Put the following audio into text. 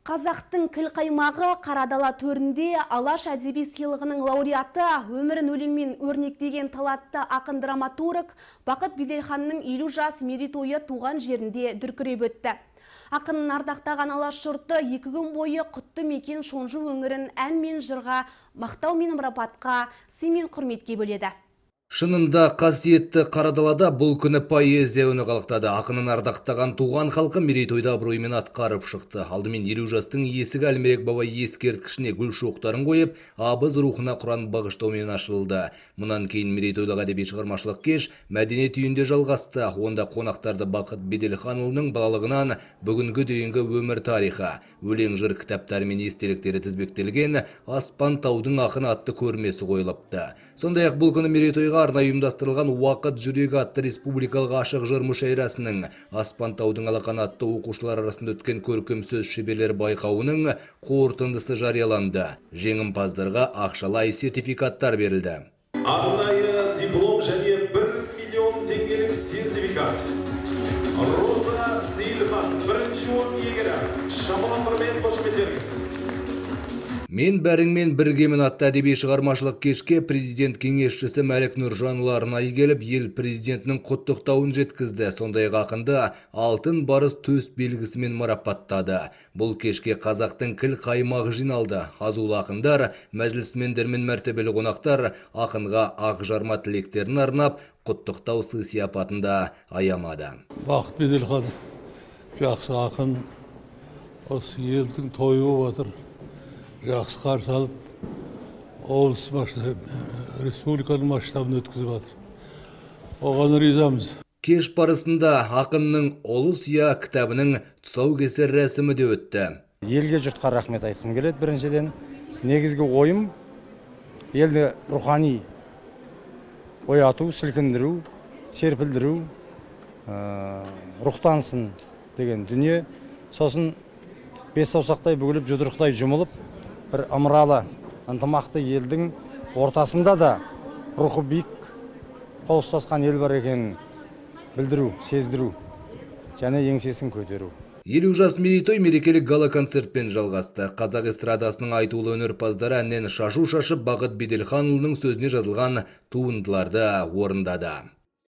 Қазақтың кіл қаймағы Қарадала төрінде Алаш әдеби сыйлығының лауреаты, өмірін өлеңмен өрнектеген талантты ақын драматург Бақыт Беделханның 50 жас мерейтойы туған жерінде дүркіреп өтті. Ақынын ардақтаған Алаш жұрты 2 күн бойы құтты мекен Шонжы өңірін ән мен жырға, мақтау мен марапатқа, сый мен құрметке бөледі. Шынында қасиетті Қарадалада бұл күні поэзия үні қалықтады. Ақынын ардақтаған туған халқы мерейтойды абыроймен атқарып шықты. Алдымен 50 жастың есігі Әлмерек баба ескерткішіне гүл шоқтарын қойып, абыз рухына құран бағыштаумен ашылды. Мұнан кейін мерейтойлық әдеби шығармашылық кеш мәдениет үйінде жалғасты. Онда қонақтарды Бақыт Беделханұлының балалығынан бүгінгі дейінгі өмір тарихы, өлең жыр кітаптары мен естеліктері тізбектелген Аспан таудың ақыны атты көрмесі қойылыпты. Сондай-ақ бұл күні мерейтойға арнайы ұйымдастырылған Уақыт жүрегі атты республикалық ашық жыр мүшәйрасының, Аспан таудың алақаны атты оқушылар арасында өткен көркем сөз шеберлері байқауының қорытындысы жарияланды. Жеңімпаздарға ақшалай сертификаттар берілді. Арнайы диплом және 1 миллион теңгелік сертификат. Роза Сейілхан, бірінші орын иегері. Шапалақтармен қошеметтеріңіз. Мен бәріңмен біргемін атты әдеби шығармашылық кешке президент кеңесшісі Мәлік Нұржанұлы арнайы келіп, ел президентінің құттықтауын жеткізді. Сондай-ақ ақынды алтын барыс төс белгісімен марапаттады. Бұл кешке қазақтың кіл қаймағы жиналды. Азулы ақындар, мәжілісмендер мен мәртебелі қонақтар ақынға ақ жарма тілектерін арнап, құттықтау сый сияпатын да аямады. Бақыт Беделхан жақсы ақын, осы елдің тойы болып жатыр. Жақсы қарсы алып, облыс республиканың масштабын өткізіп жатыр. Оған ризамыз. Кеш барысында ақынның Ұлы сия кітабының тұсаукесер рәсімі де өтті. Елге, жұртқа рахмет айтқым келеді біріншіден. Негізгі ойым елді рухани ояту, сілкіндіру, серпілдіру, рухтансын деген дүние. Сосын бес саусақтай бүгіліп, жұдырықтай жұмылып, бір ымыралы, ынтымақты елдің ортасында да рухы биік, қол ұстасқан ел бар екенін білдіру, сездіру және еңсесін көтеру. 50 жас мерейтой мерекелік гала-концертпен жалғасты. Қазақ эстрадасының айтулы өнерпаздары әннен шашу шашып, Бақыт Беделханұлының сөзіне жазылған туындыларды орындады.